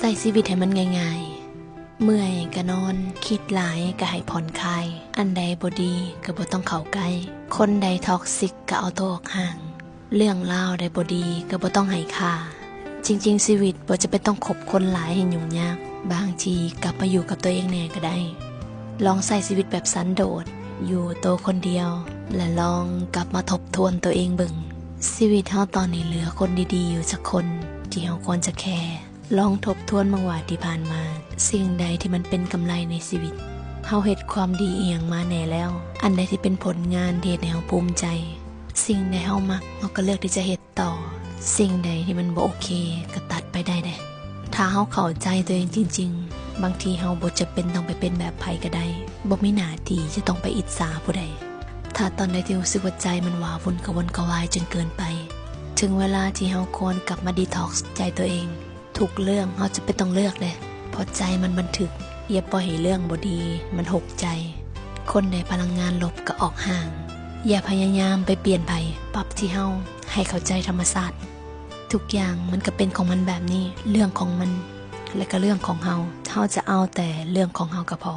ໃຊ້ຊີວິດໃຫ້ມັນງ່າຍໆ. ເມື່ອຍກໍນອນ, ຄິດຫຼາຍກໍໃຫ້ຜ່ອນຄາຍ, ອັນໃດບໍ່ດີກໍບໍ່ຕ້ອງເຂົ້າໃກ້, ຄົນໃດທັອກຊິກກໍເອົາໂຕອອກຫ່າງ, ເລື່ອງລາວໃດບໍ່ດີກໍບໍ່ຕ້ອງໃຫ້ຄ່າ. ຈິງໆ ຊີວິດບໍ່ຈຳເປັນຕ້ອງຄົບຄົນຫຼາຍໃຫ້ຫຍຸ້ງຍາກ, ບາງທີກັບມາຢູ່ກັບຕົວເອງແດ່ກໍໄດ້. ລອງໃຊ້ຊີວິດແບບສັນໂດດ, ຢູ່ໂຕຄົນດຽວ ແລະ ລອງກັບມາທົບທວນຕົວເອງເບິ່ງ. ຊີວິດເຮົາຕອນນີ້ເຫຼືອຄົນດີໆຢູ່ຈັກຄົນທີ່ເຮົາຄວນຈະແຄ? ລອງທົບທວນເບິ່ງວ່າທີ່ຜ່ານມາ ສິ່ງໃດທີ່ມັນເປັນກຳໄລໃນຊີວິດ? ເຮົາເຮັດຄວາມດີອີ່ຫຍັງມາແດ່ແລ້ວ? ອັນໃດທີ່ເປັນຜົນງານທີ່ເຮັດໃຫ້ເຮົາພູມໃຈ? ສິ່ງໃດເຮົາມັກ ເຮົາກໍເລືອກທີ່ຈະເຮັດຕໍ່, ສິ່ງໃດທີ່ມັນບໍ່ໂອເຄກໍຕັດໄປໄດ້ເດ້. ຖ້າເຮົາເຂົ້າໃຈຕົວເອງຈິງໆ, ບາງທີເຮົາບໍ່ຈຳເປັນຕ້ອງໄປເປັນແບບໃຜກໍໄດ້, ບໍ່ມີໜ້າທີ່ຈະຕ້ອງໄປອິດສາຜູ້ໃດ. ຖ້າຕອນໃດທີ່ຮູ້ສຶກວ່າໃຈມັນວາວຸ່ນກະວົນກະວາຍຈົນເກີນໄປ, ເຖິງເວລາທີ່ເຮົາຄວນກັບມາດີທັອກໃຈຕົວເອງ. ທຸກເລື່ອງເຮົາຈຳເປັນຕ້ອງເລືອກເດ້, ເພາະໃຈມັນບັນທຶກ. ຢ່າປ່ອຍໃຫ້ເລື່ອງບໍ່ດີມັນຫົກໃຈ. ຄົນໃດພະລັງງານລົບກໍອອກຫ່າງ. ຢ່າພະຍາຍາມໄປປ່ຽນໃຜ, ປັບທີ່ເຮົາໃຫ້ເຂົ້າໃຈທຳມະຊາດ. ທຸກຢ່າງມັນກໍເປັນຂອງມັນແບບນີ້, ເລື່ອງຂອງມັນ ແລະ ກໍເລື່ອງຂອງເຮົາ. ເຮົາຈະເອົາແຕ່ເລື່ອງຂອງເຮົາກໍພໍ.